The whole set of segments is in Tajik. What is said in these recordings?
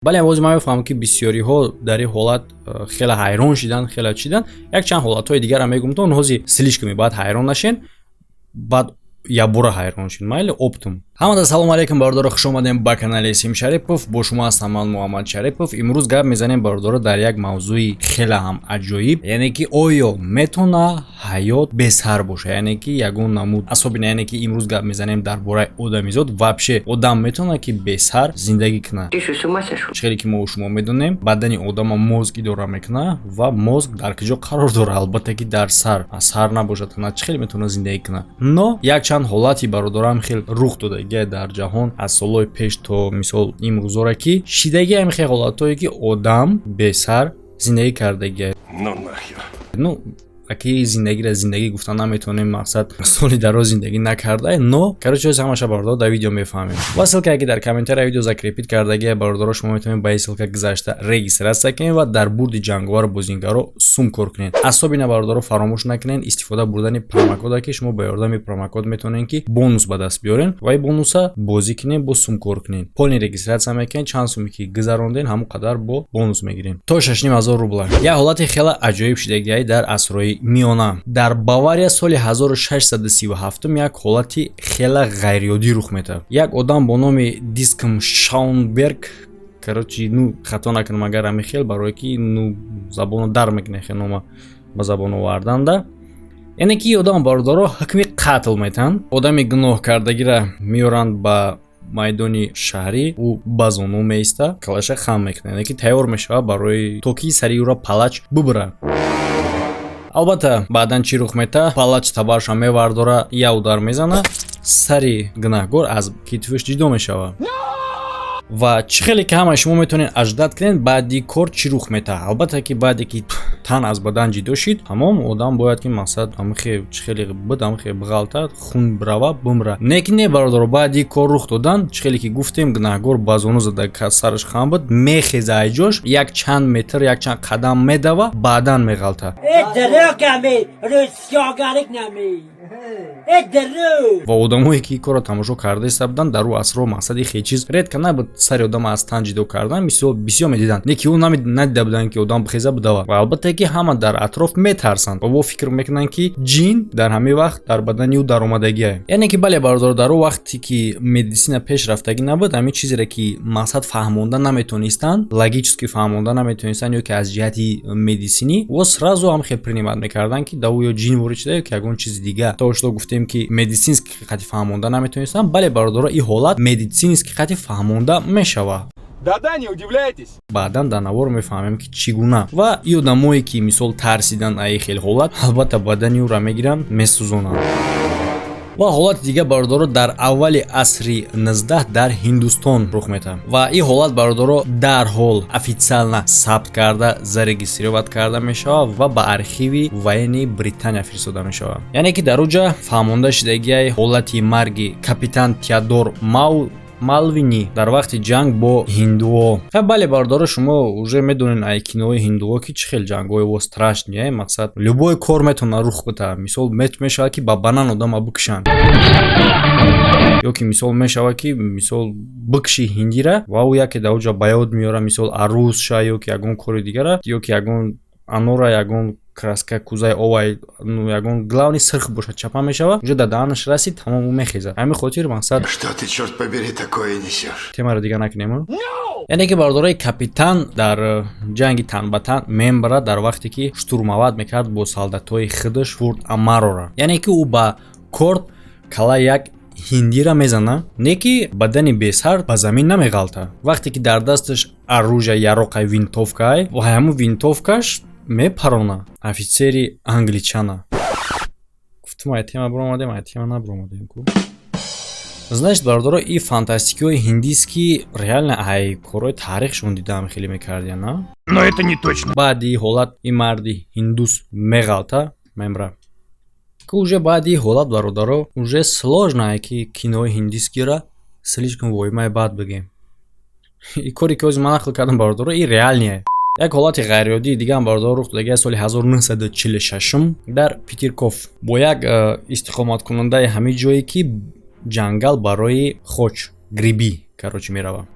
Бале, боз ман мефаҳмам, ки бисёриҳо дар ин ҳолат хеле ҳайрон шидан, хеле чидан. Якчанд ҳолатҳои дигарам мегӯм, то ҳози слишком баъд ҳайрон нашен, баъд якбора ҳайрон шид. Майли, оптом. Ҳамада салому алейкум, бародаро, хуш омадем ба канали Сим Шарипов. Бо шумо ҳастам ман, Муҳаммад Шарипов. Имрӯз гап мезанем, бародаро, дар як мавзӯи хеле ҳам аҷоиб, яъне ки оё метавона ҳаёт бесар боша, яъне ки ягон намуд особенно, яъне ки имрӯз гап мезанем дар бораи одамизод. Вообще одам метавона, ки бесар зиндагӣ кунад? Хеле ки мо шумо медонем, бадани одама мозг идора мекунад ва мозг дар куҷо қарор дорад? Албатта ки дар сар. Сар набошад, тана чӣ хеле метавона зиндагӣ кунад? Но якчанд ҳолати, бародарам, хел рух додагия дар ҷаҳон аз солҳои пеш то мисол имрӯзора, ки шидагӣ ҳамин хел ҳолатҳое, ки одам бесар зиндагӣ кардагия. Ну нахер. Ну, аки зиндагиро зиндагӣ гуфта наметавонем, мақсад, соли дароз зиндагӣ накарда. Но, короче, ҳамаша, бародаро, дар видео мефаҳмем. Ва ссылка, ки дар комментария видео закрепить кардагия, бародаро, шумо метавонед ба ин ссылка гузашта регистрация кунед ва дар бурди ҷанговару бозингаро сум кор кунед. Особенно, бародаро, фаромӯш накунед истифода бурдани промокода, ки шумо ба ёрдами промокод метавонед, ки бонус ба даст биёрен ва ин бонуса бозӣ кунед, бо сум кор кунед. Полный регистрация мекунед, чанд суме ки гузаронден, ҳамон қадар бо бонус мегиред, то 6500 рубла. Як ҳолати хеле аҷоиб шидагиай дар асрҳои миёна. Дар Бавария соли 1637 як ҳолати хеле ғайриоддӣ рух медиҳад. Як одам бо номи Дискм Шаунберг, короче, ну, хато накунам агар ҳамин хел, барое ки, ну, забоно дар мекунад хел нома ба забон оварданда. Яъне ки одам, бародаро, ҳукми қатл метаҳанд. Одами гуноҳ кардагиро меоранд ба майдони шаҳрӣ. Ӯ ба зону меиста, калаша хам мекунад, яъне ки тайёр мешавад барои то ки сари ӯро палач бубурад. Албатта, баъдан чӣ рух метаҳад? Палач табарша мевардора, як удар мезана, сари гунаҳгор аз китфиш ҷудо мешавад. Ва чӣ хеле ки ҳамаи шумо метавонед ожидать кунед, баъди кор чӣ рух метаҳад? Албатта ки баъде ки тан аз бадан ҷудо шид, тамом, одам бояд ки, мақсад, ҳамихе чӣ хеле буд, ҳамихе бғалтад, хун бирава, бумра. Не ки не, бародаро, баъди кор рух додан, чӣ хеле ки гуфтем, гунаҳгор ба зону зада, сараш хам буд, мехеза айҷош, як чанд метр, як чанд қадам медава, баъдан меғалта. Э, дурӯғ. Ва одамое ки ин корро тамошо карда иста буданд, дар ӯ асро мақсади хел чиз редко набуд, сари одама аз тан ҷудо кардан бисёр медиданд, не ки ӯ надида буданд, ки одам бихеза, будава. Ва албатта ки ҳама дар атроф метарсанд ва во фикр мекунанд, ки ҷин дар ҳамин вақт дар бадани ӯ даромадагие. Яъне ки, бале, бародаро, дар ӯ вақте ки медисина пеш рафтагӣ набуд, ҳамин чизере ки, мақсад, фаҳмонда наметонистанд, логически фаҳмонда наметонистанд ё ки аз ҷиҳати медисинӣ, во сразу ҳам хел принимать мекарданд, ки да ӯ ё ҷин ворид шуда, ё ки ягон чизи дига. То что гуфтем, ки медицински қати фаҳмонда наметонистанд, бале, бародаро, ин ҳолат медицински қати фаҳмонда мешавад. Да-да, не удивляйтесь. Баъдан дар навор мефаҳмем, ки чӣ гуна. Ва и одамое ки, мисол, тарсидан аи хел ҳолат, албатта, бадани ӯра мегиранд, месӯзонанд. Ва ҳолати дига, бародаро, дар аввали асри 19 дар Ҳиндустон рух метаҳад. Ва ин ҳолат, бародаро, дарҳол официально сабт карда, зарегистрировать карда мешавад ва ба архиви военный Британия фиристода мешавад. Яъне ки дар уҷа фаҳмонда шидагиай ҳолати марги капитан Теодор Мау Малвини дар вақти ҷанг бо ҳиндуо. Ха, бале, бародаро, шумо уже медонед ай кинои ҳиндуо, ки чӣ хел ҷангҳои во страшные, мақсад, любой кор метавонад рух битаҳад. Мисол, мешавад, ки ба банан одама бикушанд, ё ки, мисол, мешавад, ки, мисол, бикуши ҳиндира ва ӯ яке дар уҷа ба ёд меорад, мисол, арӯзша ё ки ягон кори дигара, ё ки ягон анора, ягон краска, кузаи овай, ну, ягон, главный, сирх бошад, чапа мешавад, уже дар даҳанаш расид, тамом, ӯ мехезад. Ҳамин хотир, мақсад. Что ты, черт побери, такое несешь? Темаро дига накунем. Яъне ки, бародарои, капитан дар ҷанги тан ба тан мембарад, дар вақте ки штурмовать мекард бо солдатҳои худаш форт Амарора. Яъне ки ӯ ба корд кала як ҳиндира мезана, не ки бадани бесар ба замин намеғалта. Вақте ки дар дасташ оружия, яроқай, винтовкаай, ва ҳамун винтовкаш мепарона офицери англичана. Гуфтум, ай тема биромадем, ай тема набиромадем ку. Значит, бародаро, и фантастикиҳои ҳиндист, реально ай корҳои таърихшон дидаам, хеле мекардиян, на? Но это не точно. Баъди ин ҳолат ин марди ҳиндус меғалта, мемра. Ки уже баъди ин ҳолат, бародаро, уже сложно е, ки кинои ҳиндискиро слишком воимаи бад бигем. И коре ки ҳозир ман нақл кардам, бародаро, и реальный е. Як ҳолати ғайриоддии дигаам, бародаро, рух додагия соли 1946 дар Питеркоф бо як истиқоматкунандаи ҳамин ҷое, ки ҷангал барои хоч, грибы, короче, мерава.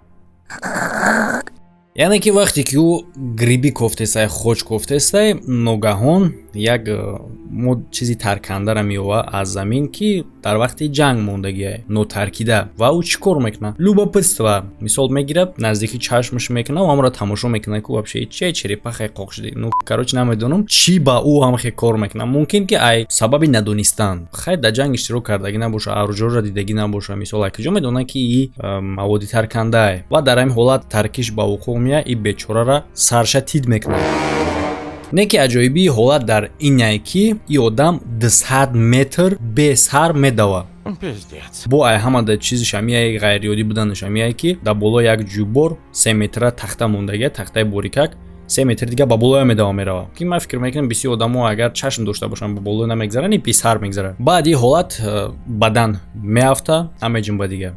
Яъне ки вақте ки ӯ гриби кофтесай, хоч кофтесай, ногаҳон як мо чизи таркандара меёва аз замин, ки дар вақти ҷанг мондагиай, нотаркида. Ва ӯ чӣ кор мекунад? Любопытство, мисол, мегирад, наздики чашмаш мекунад ва ҳамро тамошо мекунад, ки вообще че черепахае қоқ шуди. Ну, короче, намедонам, чӣ ба ӯ ҳамхе кор мекунад. Мумкин ки ай сабаби надонистан, хай, дар ҷанг иштирок кардагӣ набоша, арӯҷоро дидагӣ набоша. Мисол, ай куҷо медонад, ки и маводи таркандае? Ва дар ҳамин ҳолат таркиш ба вуқӯъ меяд, и бечорара сарша тид мекунад. Не ки аҷоибии ҳолат дар иняе, ки и одам 200 метр бесар медавад. Пиздец. Бо ай ҳамада чизиш ҳамияи ғайриоддӣ буданаш ҳамияе, ки дар боло як ҷӯйбор 3 метра тахта мондагия, тахтаи борикак, 3 метр дига ба болоя медава мерава, ки ман фикр мекунам, бисёр одамо агар чашм дошта бошанд, ба боло намегзаранд, и бесар мегзарад. Баъди ҳолат бадан меафта, намеҷунба дига.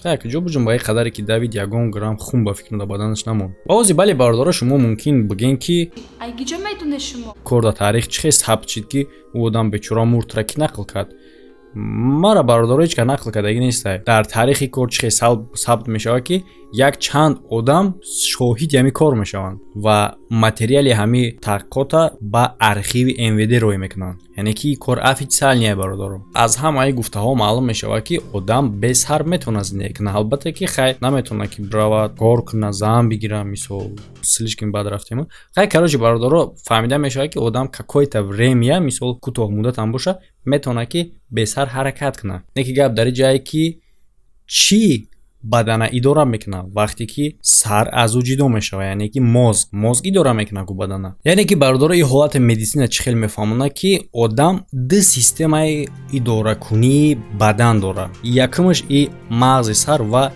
Так ҷо буҷунба, и қадаре ки давид, ягон грамм хун, ба фикрам, дар баданаш намонд. Ва ози, бале, бародаро, шумо мумкин бигӯен, ки Ай киҷо медонед шумо? кор дар таърих чӣ хел сабт шид, ки ӯ одам бечора мурдра ки нақл кард? Мара, бародаро, ҳеҷ кас нақл кардагӣ нестай. Дар таърихи кор чӣ хел сабт мешавад, ки як чанд одам шоҳиди ҳамин кор мешаванд ва материали ҳамин таҳқиқота ба архиви МВД роҳӣ мекунанд, яъне ки кор официальный. Бародаро, аз ҳамаи гуфтаҳо маълум мешавад, ки одам бесар метавонад зиндагӣ кунад. Албатта ки, хай, наметавонад, ки биравад, кор кунад, зан бигирад, мисол, слишком бад рафтем. Хай, короче, бародаро, фаҳмида мешавад, ки одам какое-то время, мисол, кӯтоҳ муддатам боша, метавонад, ки бесар ҳаракат кунад. Не ки гап дар ҷае, ки чӣ бадана идора мекунад, вақте ки сар аз ӯ ҷудо мешавад, яъне ки мозг идора мекунад ку бадана. Яъне ки, бародаро, ин ҳолати медисина чӣ хел мефаҳмонад, ки одам ду системаи идоракунии бадан дорад. Якумаш и мағзи сар ва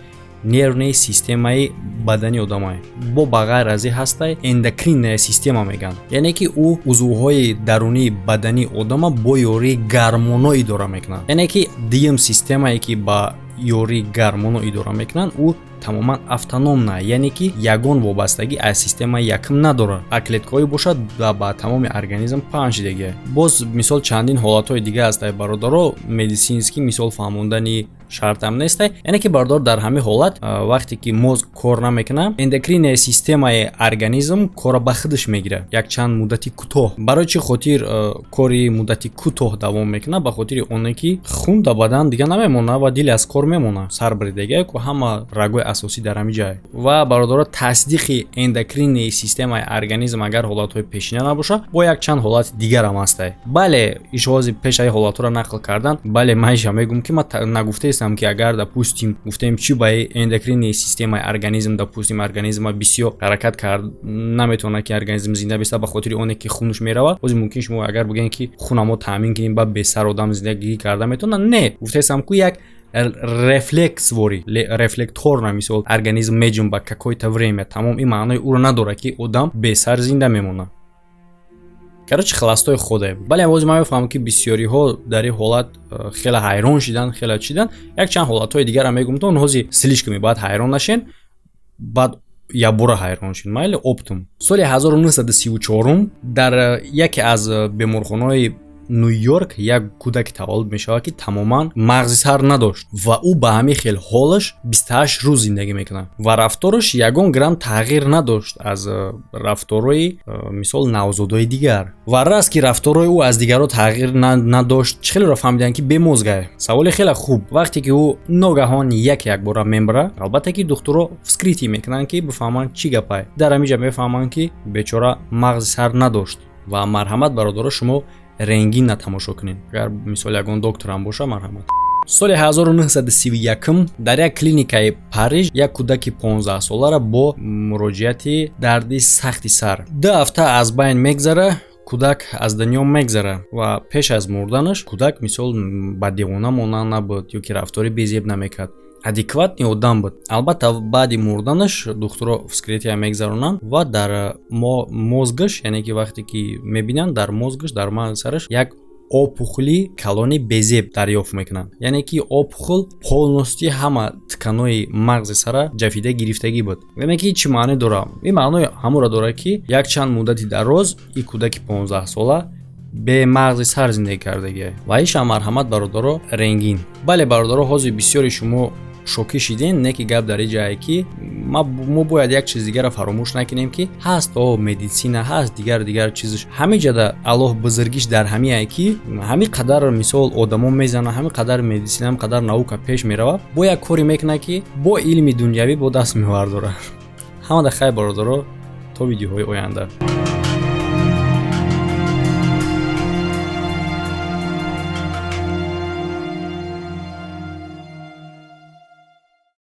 нервная системаи бадани одамае. Бо ба ғайр аз ин ҳастай эндокринная система мегӯянд, яъне ки ӯ узвҳои дарунии бадани одама бо ёрии гармоно идора мекунад. Яъне ки дуюм системае, ки ба ёрии гармоно идора мекунанд, ӯ тамоман автономна, яъне ки ягон вобастагӣ аз системаи якум надорад, а клеткаҳое бошад, ба тамоми организм паҳн шидагия. Боз, мисол, чандин ҳолатҳои дига ҳастай, бародаро, медицинский, мисол, фаҳмондани шартам нестай. Яъне ки, бародар, дар ҳамин ҳолат, вақте ки мозг кор намекунад, эндокринная системаи организм корро ба худаш мегирад як чанд муддати кӯтоҳ. Барои чӣ хотир кори муддати кӯтоҳ давом мекунад? Ба хотири оне ки хун дар бадан дига намемонад ва дил аз кор мемонад, сар бридага ку ҳама рагҳои асосӣ дар ҳамин ҷай. Ва, бародаро, тасдиқи эндокринная системаи организм, агар ҳолатҳои пешина набошад, бо як чанд ҳолати дигарам ҳастай. Бале, ишози пешаи ҳолатҳоро нақл кардан, бале, ман иша мегӯм, ки ман нагуфтаистам, ки агар, допустим, гуфтем, чӣ ба эндокринная системаи организм, допустим, организма бисёр ҳаракат кард наметавонад, ки организм зинда беста, ба хотири оне ки хунаш меравад. Бози мумкин шумо агар бигӯем, ки хуна мо таъмин кунем, ба бесар одам зиндагӣ карда метавонад? Не, гуфтаистам ку, як рефлексворӣ, рефлекторно, мисол, организм меҷунба какое-то время, тамом. Ин маънои ӯро надорад, ки одам бесар зинда мемонад. Короче, холостой ход. Бале, бози ман мефаҳмам, ки бисёриҳо дар ин ҳолат хеле ҳайрон шидан, хеле чидан. Як чанд ҳолатҳои дигарам мегӯм, то ҳози слишком бояд ҳайрон нашен, баъд якбора ҳайрон шид. Майли, оптом. Соли 1934 дар яке аз беморхонаҳои Ню-Йорк як кӯдаке таваллуд мешавад, ки тамоман мағзи сар надошт, ва ӯ ба ҳамин хел ҳолаш 28 рӯз зиндагӣ мекунад ва рафтораш ягон грамм тағйир надошт аз рафторҳои мисол, навзодҳои дигар. Ва раст ки рафторҳои ӯ аз дигарҳо тағйир надошт, чӣ хелеро фаҳмиданд, ки бемозгае? Саволи хеле хуб. Вақте ки ӯ ногаҳон як якбора мембара, албатта ки духтуро вскрытие мекунанд, ки бифаҳманд, чӣ гапае. Дар ҳамин ҷа мефаҳманд, ки бечора мағзи сар надошт. Ва марҳамат, бародаро, шумо рентгена тамошо кунед, агар, мисол, ягон докторам боша, марҳамат. Соли 1931 дар як клиникаи Париж як кӯдаки 15-солара бо муроҷиати дарди сахти сар 2 ҳафта аз байн мегзара, кӯдак аз дунё мегзара. Ва пеш аз мурданаш кӯдак, мисол, ба девона монанд набуд ё ки рафтори безеб намекард, адекватный одам буд. Албатта, баъди мурданаш духтуро вскрытие мегзаронанд ва дар мозгаш, яъне ки вақте ки мебинанд, дар мозгаш, дар мағзи сараш як опухоли калони безеб дарёфт мекунанд, яъне ки опухоль полностью ҳама тканои мағзи сара ҷафида гирифтагӣ буд. Яъне ки чӣ маъне дорад? Ин маънои ҳамонро дорад, ки якчанд муддати дароз ин кӯдаки 15-сола бемағзи сар зиндагӣ кардагия. Ва иша, марҳамат, бародаро, рентген. Бале, бародаро, ҳозир бисёри шумо Шокӣ шидем. Не ки гап дар ин ҷае, ки мо бояд як чиз дигарро фаромӯш накунем, ки ҳаст о медицина, ҳаст дигар дигар чизш. Ҳамин ҷада Аллоҳ бузургиш дар ҳамиае, ки ҳамин қадар, мисол, одамо мезана, ҳамин қадар медицина, ҳамин қадар наука пеш меравад, бо як коре мекунад, ки бо илми дунявӣ бо даст мевардорад. Ҳамада хайр, бародаро, то видеоҳои оянда.